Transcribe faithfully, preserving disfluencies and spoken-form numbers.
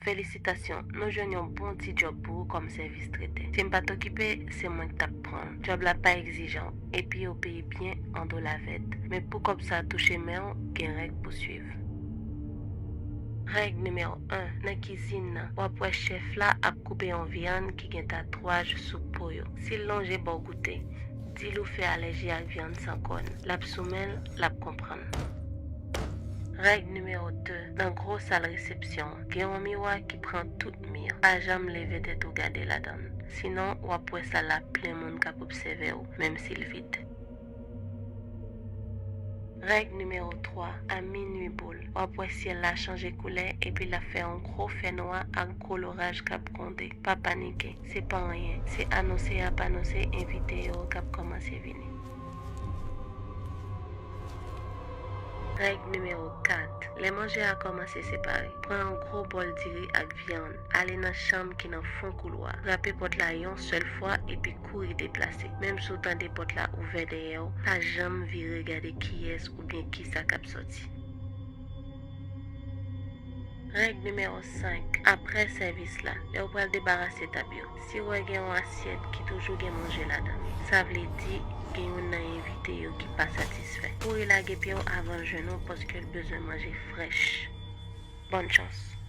Felisitasyon, nou jwenn yon bon ti djòb pou ou kòm sèvis tretè. Si m pa t okipe, se mwen k t ap pran l. Djòb la pa egzijan, epi yo peye byen an dola vèt. Men pou kòb sa touche men w, gen règ pou swiv. Règ nimewo en, nan kizin nan, w ap wè chèf la ap koupe yon vyann ki gen tatwaj sou po yo. Si l lonje ba w goute, di l ou fè alèji ak vyann san kòn. L ap sou men l, l ap konprann. Règ nimewo de, nan gwo sal resepsyon an, gen yon miwa ki pran tout mi an. Pa janm leve tèt ou gade ladan l. Sinon, w ap wè sal la plen moun k ap obsève w, menm si l vid. Règ nimewo twa, a minui boul, w ap wè syèl la chanje koulè epi l ap fè yon gwo fènwa ak gwo loraj k ap gwonde. Pa panike, se pa anyen. Se anonse y ap anonse envite yo k ap kòmanse vini. Règ nimewo kat, lè manje a kòmanse separe, pran yon gwo bòl diri ak vyann, ale nan chanm ki nan fon koulwa, frape pòt la yon sèl fwa epi kouri deplase. Menm si w tande pòt la ouvè dèyè w, pa janm vire gade kiyès oubyen kisa k ap sòti. Règ nimewo senk, apre sèvis la, lè w pral debarase tab yo, si w wè gen yon asyèt ki toujou gen manje ladan l, sa vle di gen youn nan envite yo ki pa satisfè. Kouri lage pye w avan l jwenn ou paske l bezwen manje frèch. Bòn chans!